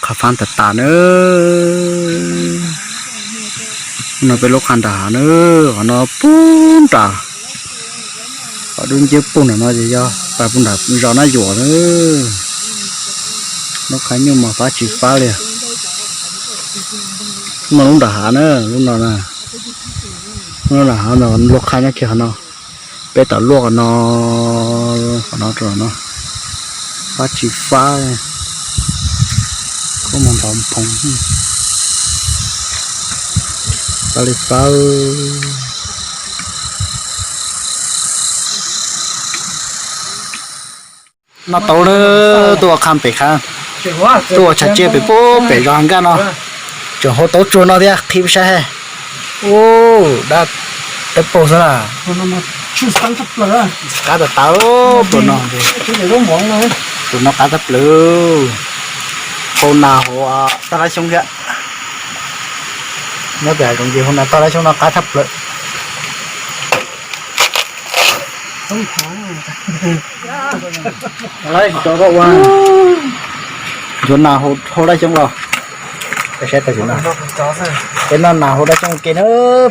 Qhov faab tas tas na. No peb lub qhov nram hav na, qhov no pub nram, qhov dub nciab pub nram no ces yog pas pub nram zos Nab Yuam na. Lub qhov nyuj mas faib tsis faib li. No lub nram hav na, lub no na. Lub nram hav no luaj qhov nyob kiag qhov no. Peb tau luaj qhov no, qhov no rau no. Faib tsis faib. Koj mus nrov phoov. Faib li faib. No tau na, tuaj ua qha pem qha, tuaj ua tshav tsiaj pem pub pem zos nkaj no, tseem hau tau tsuag no thiab qhib peb saib he. Ub, dab teb paug xwb na. Qab tas tas, tus no, tus no qab tshaj plaws. Hau nas hauv toj dab xyoob thiab. Nyob pem hav zoov ces hau nas toj dab xyoob no qab tshaj plaws. Yuav nas hau dab xyoob los? Peb saib tau, peb noj nas hau dab xyoob ua ke na,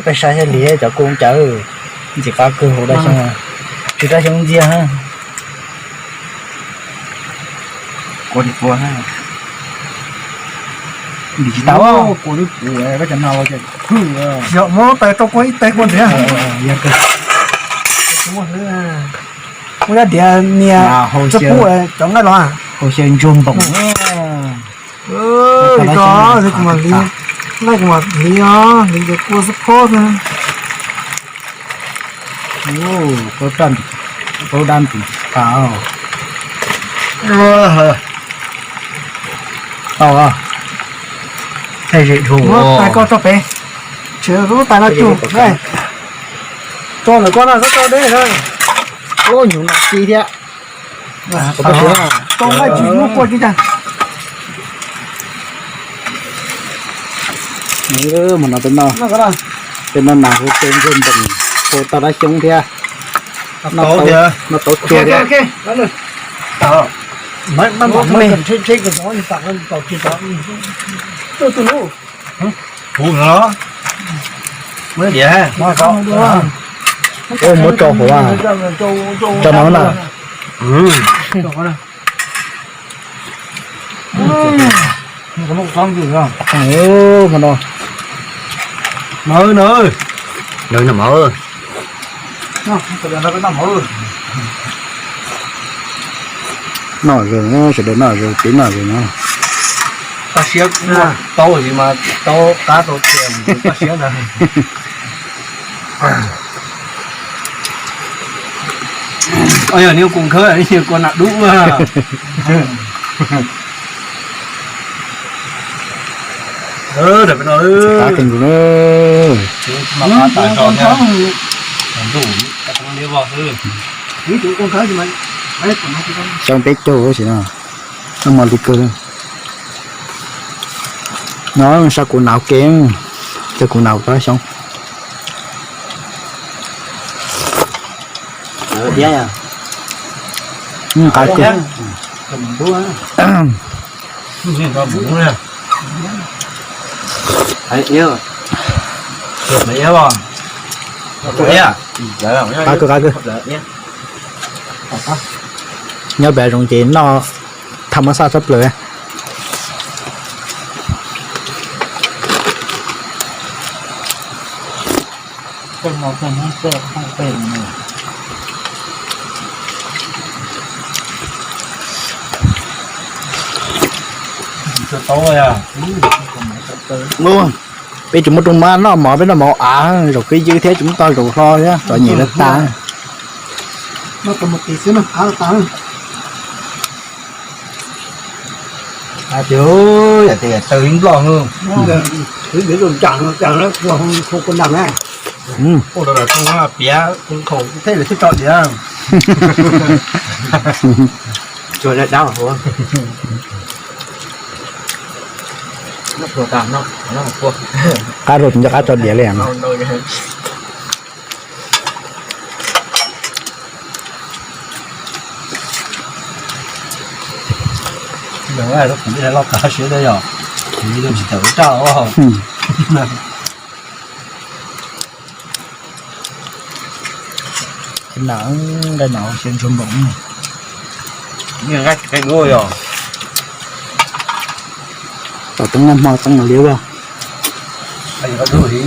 peb saib thiaj li cov kuj cawv ntxim qab kawg hau dab xyoob, tsw dab xyoob ntxiag. Tsis tau, kuv li kuv, koj cov nas los ces, yog muab tais rau kuv ib tais kuv ntxiv. Kuv yog diav nias txawj pub cov nqaij los. Hau xyaw ntsuag npoos. Kuv mam hliv, nqaij kuv mam hliv os, hliv ntawd kua xab phob xwb. Plaub dab ntim tas. Tau, thaij zem dhau. Tais koj tso pem, tseem lub tais no cug, tso ntawm koj no, tso deb na. Ub, nyuv no ci thiab. Tso nqaij tsis muab kua ci cas. Mas no peb noj, peb noj nas hau xyaw ntsuag npoos, hau toj dab xyoob thiab. Noj tau tsuag thiab. Kuv muab rau hauv, tso no na. Mawv no, mawv no, mawv. Noj zoo, sawv daws noj zoo, peb noj zoo no. Toj siab, tau mas tau qab tau tias toj siab ntag. Yog nws kua khawb, kua nas dub. Xyoo peb caug xwb no, noj mov li kawg. No sa kuv nas ua ke, sa kuv nas ua toj xyoob. Qab kawg. Qab kawg, qab kawg. Nyob pem zoov ces noj tham mab xaj tshaj plaws. Peb tsis muaj rooj mab noj mov, peb noj mov av, zaum kwj ywg thiab tsis muaj tog zaum hlo thiab, txom nyem lawv tas. Piav khoom thiaj li tso diav. Qab rau tsis nco qab tso diav li. Loj kawg siab thiab yog, tsis tawm raj os. Nqaij no, nqaij no siab ntsuag npaum. Nqaij tsis qeeb duab yog. Tom teeb naj hmo teeb no liab loj. Ib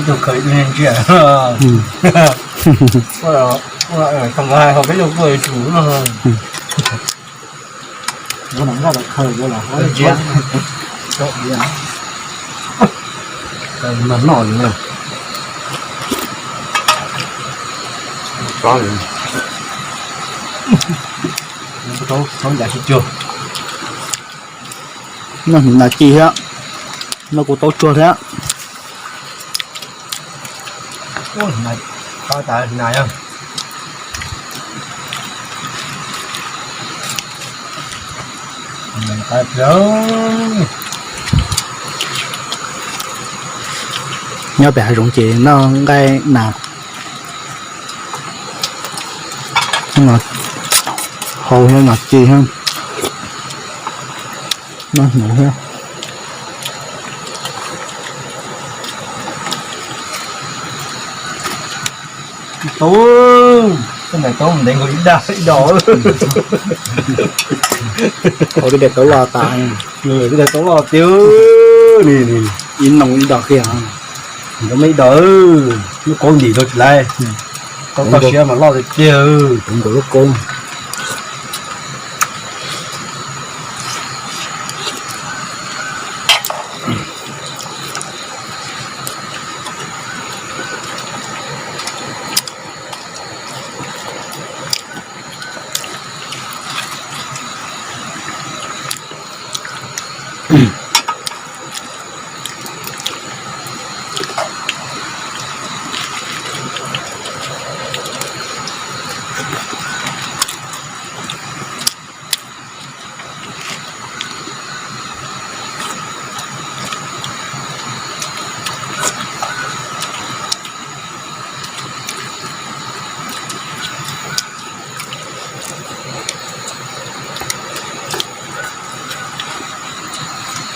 tug khaws ib tug ntsia. Tau nqaij ho peb tug kuj yuav tsum no. Mas noj li na. Noj hnyuv nas ci thiab, noj kuv taub tsuag thiab. Nyob pem hav zoov ces noj nqaij nas, hau thiab nas ci thiab, noj hnyuv thiab. Tub, tej daim taub ntev nkaus ib daj ib dos. Ua tej daim taub loj tas, tej daim taub loj tiag, ib noo ib dos kiag. Nkaus me ib dos, lub kaub ntim rau tsis laiv, tau toj siab mas loj tiag tiag, nkaus lub kaub.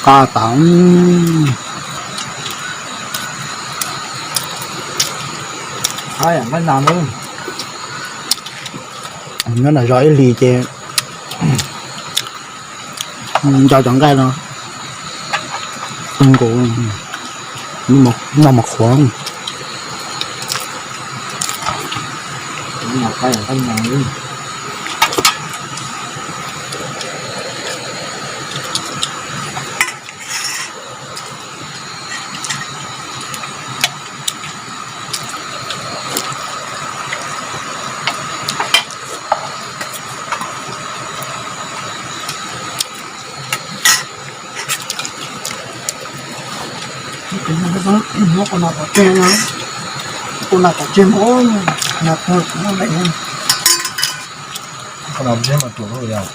Qab tas. Nyob nram zos ib hlis ces nco cov nqaij no, nkaus noj mas qhuav. Muab qhov no pov tseg, qhov no pov tseg mas tuam yog.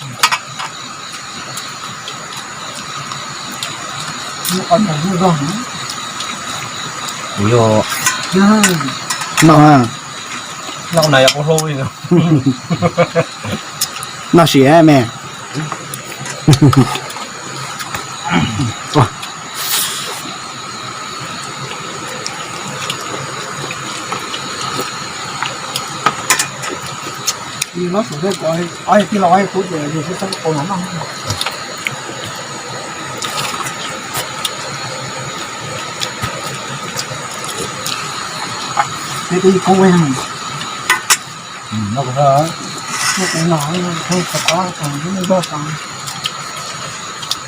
Kuv yog no, no na yog qau hlau li. Noj sim me.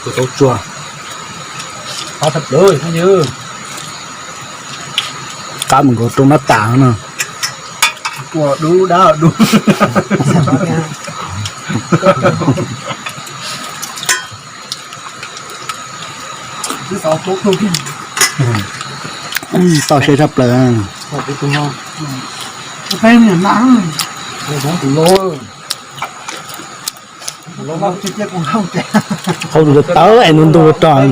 Kuv tau tsuag, qab tshaj plaws. Qab mus nkaus rau nab tas no. Ua dub dab dub. Toj siab tshaj plaws. Hau tus tawv es ntu ntu rog.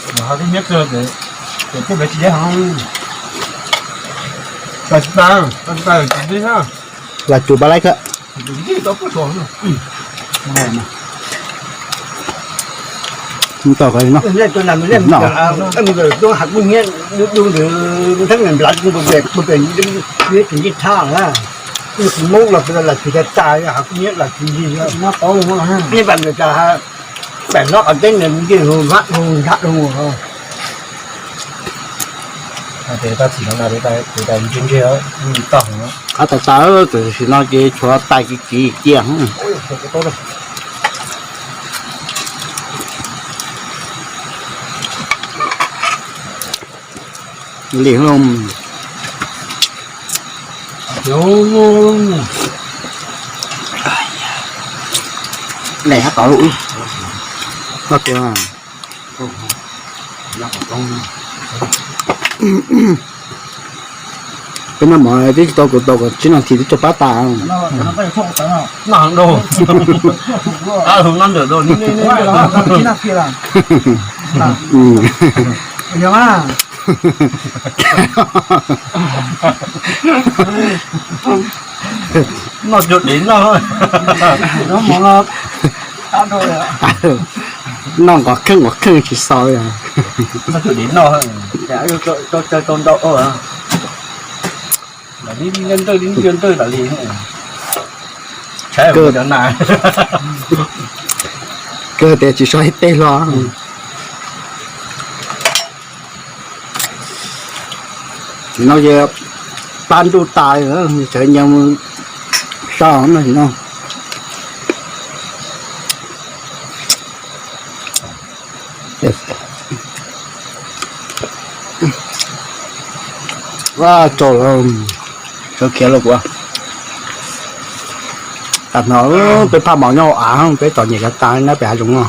Ho tib nyob txog ces tej pem tsis deb heev. Lam tsum pab laib kawg. Ntau qhov no. Pem no qhov teb nws nce hu vaj hu nrab hu. Tes tau txim no na, tes tes ntse ntse, tau. Qhov tas tas, tam sim no ces tshuav tais kiv kiv cia. Li loj. Daim hab tod lub ub. Koj tus. Peb noj mov twb tsis tau, kuv tau kom tsib nas this twb tau pab tas. Noj cuag dev noj. Noj nqos kheej nqos kheej tsis xaus li. Noj cuag dev noj. Ntawd li ntawd li. Kawg tias tsis so ib teg hlo. Nim no ces pab ntuj tas, tsawv nyees mus so no sim no. Vaj tsaus lawm, sawv khiav lawm kuv. Tag no peb phaj mov nyob hauv av, peb txom nyem tas tas nyob pem hav zoov no.